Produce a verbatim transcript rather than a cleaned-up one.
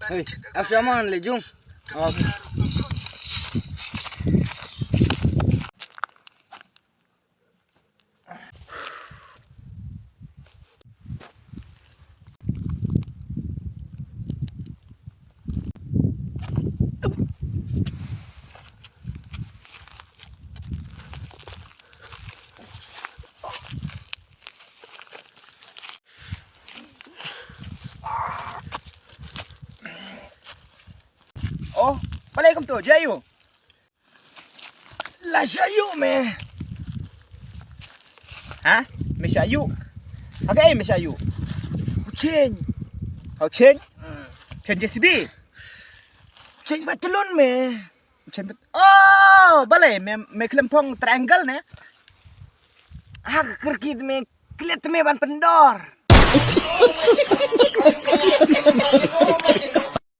Hey, ap shaman le jung. Oh. Oh, balei kumto, Jayu? La shah ïuh me. Ha? Me shah ïuh? Ha kaei me shah ïuh? U cheng. Ha u cheng? Cheng J C B? Cheng patlun me. Cheng pat-, oh, balei me, me khlem phong triangle ne? Ha ka kyrkieh me klet me ban pyndor.